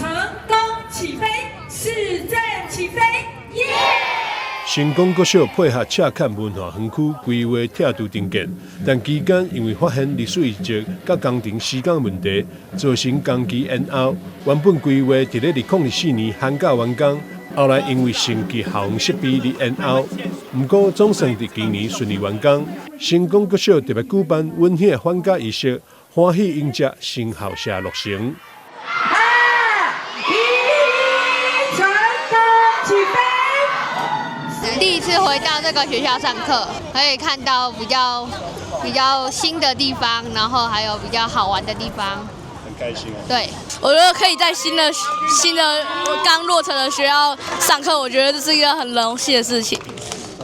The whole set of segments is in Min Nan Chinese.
成功起飛，市政起飛，耶！成功國小配合赤崁文化園區規劃拆除重建，但期間因為發現歷史遺跡佮工程施工問題，造成工期延後。原本規劃佇咧2024年寒假完工，後來因為升級校園設備而延後。毋過總算佇今年順利完工。成功國小特別舉辦溫馨的返家儀式，歡喜迎接新校舍落成。二一，成功起飛！第一次回到這個學校上課，可以看到比較新的地方，然後還有比較好玩的地方，很開心啊。對，我覺得可以在新的剛落成的學校上課，我覺得這是一個很榮幸的事情。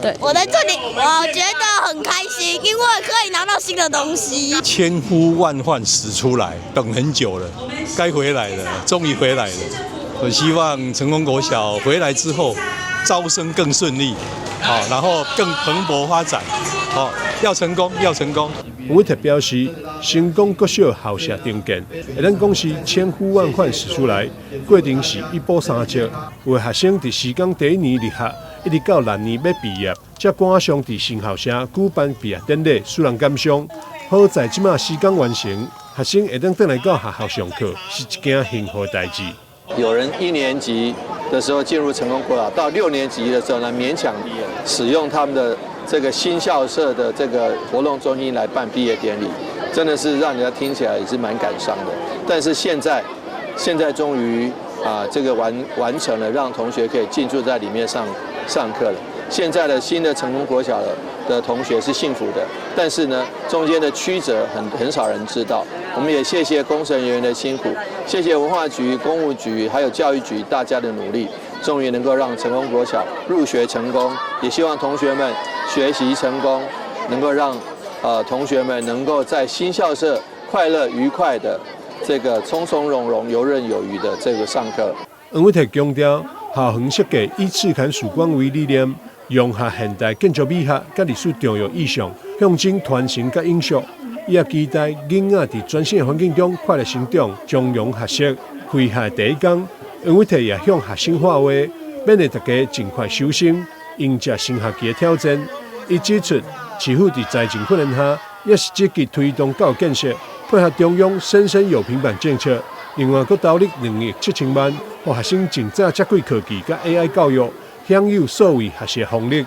對，我在這裡，我覺得很開心，因為可以拿到新的東西。千呼萬喚始出來，等很久了，該回來了，終於回來了。我希望成功國小回來之後，招生更順利，好，然後更蓬勃發展，好，要成功，要成功。黃偉哲表示，成功國小校舍重建，會當講是千呼萬喚始出來，過程是一波三折。有的學生佇時間第一年入學，一直到來年欲畢業，才趕上佇新校舍舉辦畢業典禮，使人感傷。好在這馬施工完成，學生會當轉來到學校上課，是一件幸福的代誌。有人一年級的時候進入成功國小，到六年級的時候呢，勉強使用他們的這個新校舍的這個活動中心來辦畢業典禮，真的是讓人家聽起來也是蠻感傷的。但是現在，現在終於啊，這個完成了，讓同學可以進駐在裡面上課了。現在的新的成功國小的同學是幸福的，但是呢，中間的曲折很少人知道。我們也謝謝工程人員的辛苦，謝謝文化局、工務局還有教育局大家的努力，終於能夠讓成功國小入學成功。也希望同學們學習成功，能夠讓同學們能夠在新校舍快樂愉快的這個從從容容、游刃有餘的這個上課。黃偉哲強調，校園設計以赤崁曙光為理念，融合現代建築美學佮歷史重要意象，象徵傳承佮永續。伊也期待囡仔佇全新的環境中快樂成長，從容學習。開學第一工，黃偉哲也向學生喊話，勉勵大家盡快收心，迎接新學期的挑戰。伊指出，市府佇財政困難下，也是積極推動教育建設，配合中央生生有平板政策，另外閣投入2億7千萬，予學生盡早接軌科技佮 AI 教育，享有數位學習紅利。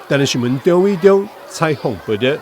台視新聞張偉中採訪報導。